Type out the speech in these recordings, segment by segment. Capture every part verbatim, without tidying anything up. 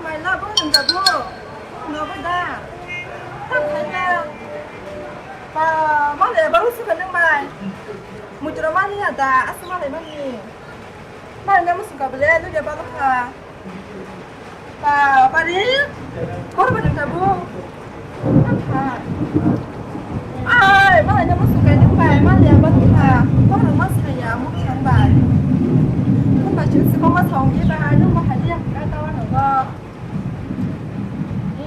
Mai la bo nang jago. Nogo da. Tam khai na. Ba, ma le ba usu ka nang mai. Mutro ma ni ada, asu ma le ma ni. Mai na musu ka bele, lu ya ba ka. Ba, pari. Kor ba nang jago. Tam khai. Ai, ma le na musu ka nang mai, ma le ba ka. Kor ma sa ya, mu ka ba. Kor ba chu su ko ma sa ong ki ba, nang ma ha ya ka ta wa no ba.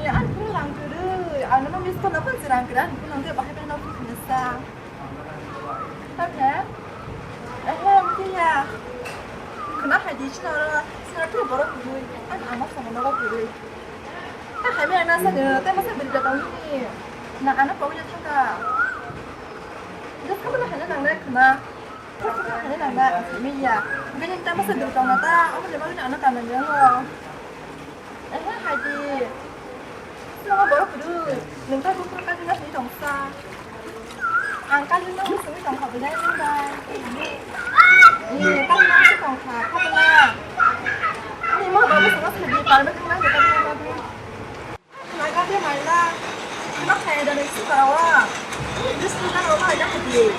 Eh, ani phone rang kwrwi. Ang nono miss call no phone se rang kwrwi. Ani phone rang kwrwi bahai bahai no phone khaina sa. Okay. Eh, he, mutiya. Khna hai di chino ro. Sa tu borok kwrwi. Ani ama sama no kwrwi. Ta hai me ana sa de. Ta masa beri da tong ni. Na ana pau ya thang ka. Just kama na hai na nang na khna. Kok kok hai nang na, miya. Gani ta masa dul tong na ta, amo le bagwi ano kanang ya ho. Eh, hai di. Sino borok kudu, nung ta gupro ka jina sini tong sa. Ang ka jina sini tong kha bujai nang dai. Ni ka jina sini tong kha, kha bela. Ni mo babu sama sini parme tong nang ka jina babu. Naga de maila. Khna khaida ni sukarawa. Dis khna ro khaida khadi.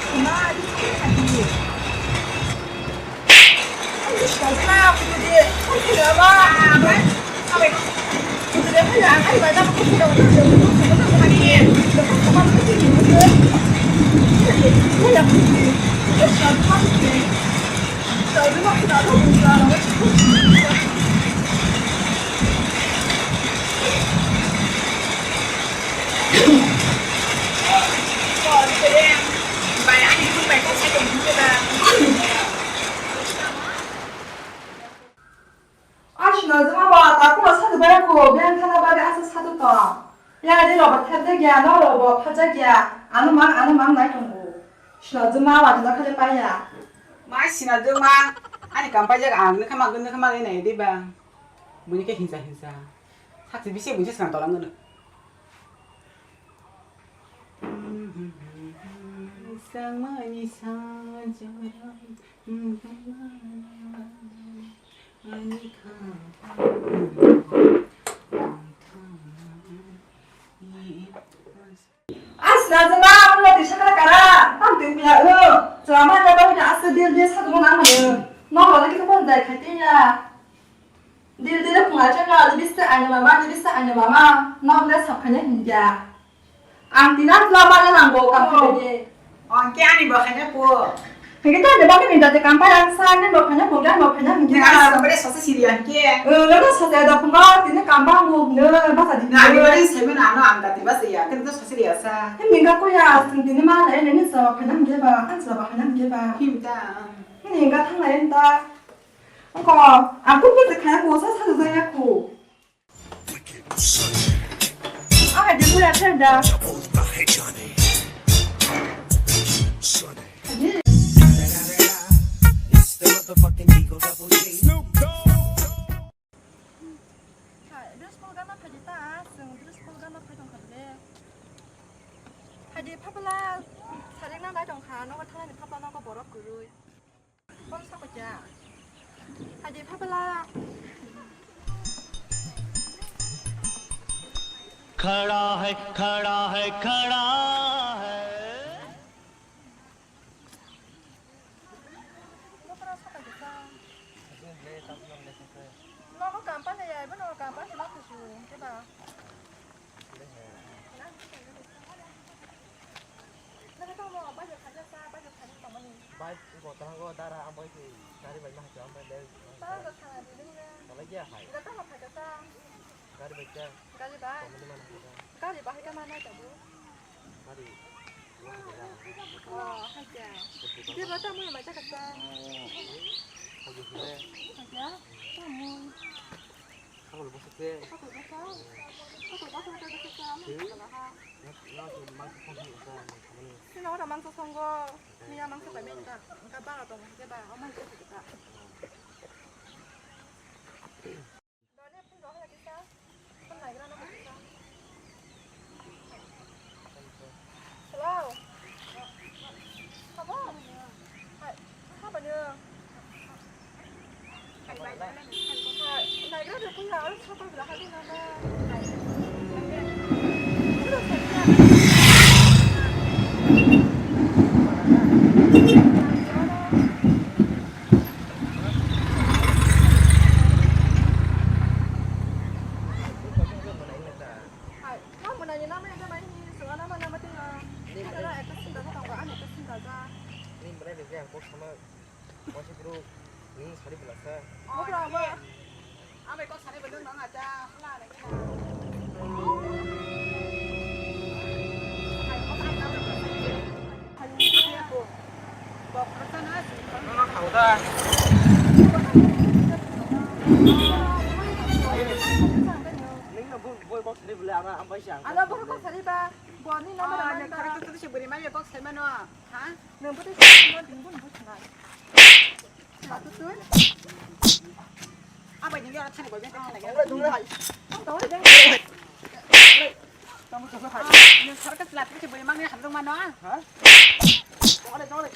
Khna di khadi. Khna khadi. Khna ba. Khadi de khaya ai ba da khadi ro. Khadi. Khadi. Aswna jwma ba takhuk no sadu bai kho, biyang thana bagwi aswk sadu tong. Yang di rok bo thepjak ya, nok rok bo phaljak ya, ano mang, ano mang nai tongo. Swna jwma wajwna khe paiya. Ma swna jwma, ani kam paijak ang, nokha mang, nokha mang nai di ba. Buini khe hinsa hinsa. Sakchi bisi buini swkang tolang ngono. Sangmani sajora, ani kha. Aswna jwma, ang no tisa kara kara, tang twi kuya o. Chwla ma na bagwi no aswk dil dil sa tongma nang mano. Nok rok le kisa phone jai khai twi ya. Dil dil phunga chwng no, dil dil sa ani mama, dil dil sa ani mama. Nok le sap khaina hingya. Ang tina chwla ma le nang bo kam khai de. Ang ke ani bo khaina po. Hingke ta de ba ni da de kam pa yang sa ni bo phanya bo gan bo phanya hingke. Ni ka sa bare sa sa siri yang ke. Eh, lo lo sa sa da phunga tini kam ba bo ne ba sa di. Na ni bare sa me na no ang da ti ba sa ya. Tini to sa siri ya sa. Him ni ka ko ya sing tini ma le ne ni sa ba phanya hingke ba, an sa ba phanya hingke ba. Him ta. Ni ka thang la en ta. Ko, aku pun te khaya ko sa sa da ya ko. Ah, dia pula kan dah. Dress code gana phai di ta, chwng dress code gana phai tong kha le. Phai di phapla, sareng na nai tong kha, nogo thana ni phapla nogo borok kwrwi. Bom sokojak. Hadi phapla. खड़ा है, खड़ा है, खड़ा है। Bokra sokojak. Nogo kampani ya, ibo nogo kampani ma kusu, keba. Nang tamo, bajo khaja sa, bajo khaja tongmani. Bai, go tango dara, ambai ke gari bai mahai ambai le. Tamo sana di ding na. Tolai ya hai. Ida tamo khaja sa. Gari bai kya? Gari bai. Tongmani mana khaja. Gari bai ka mana tabu. Gari. Oh, haja. Dia bata mo mai ta kasa. Haja. Tamo. Khakol bwswk se. Khakol bwswk? Khakol bwswk khe bwswk se, ano khakol ha. Sino ora mangsa songo, miya mangsa pai menta. Engka bara tong khe ba, o mangsa khe ba. Dole phun rohla kisa. Phun naigra no kisa. Hello. Habo? Hai, habo nung? Hai, naigra de Ni bwrwi rwjak ang kok sama. Waisa bro, nini sari belasa. Oh, bro, bro. Ang bai kok sari belung nang aja. Hla, lagi na. Nang khau da. Nini bo, bo kok sari bela, ang, ang bai siya. Ano, bo kok sari ba? Bo ni number. Ah, ano, nang khara ba? Tu, tu, tu, si buri mali kok sari mano. Ha? Nang bo tu sari mo, ding bo, bo sari. Satu tu. Apa ini dia thani boy benteng lagi. Tunggu, tunggu, hai. Tunggu, tunggu. Tunggu, tunggu, hai. Ini sarkas lat ni boy mang ni hamdong mano ah. Ha? Tunggu, tunggu.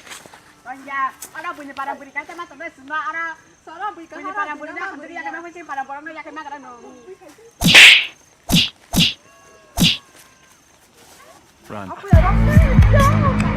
Bangya, ara buni para buri kata ma tongde sima ara. Solo bui kata buni para buri na hamdong ya kana buni para borong ya kana kana no. Run. Aku ya, aku ya.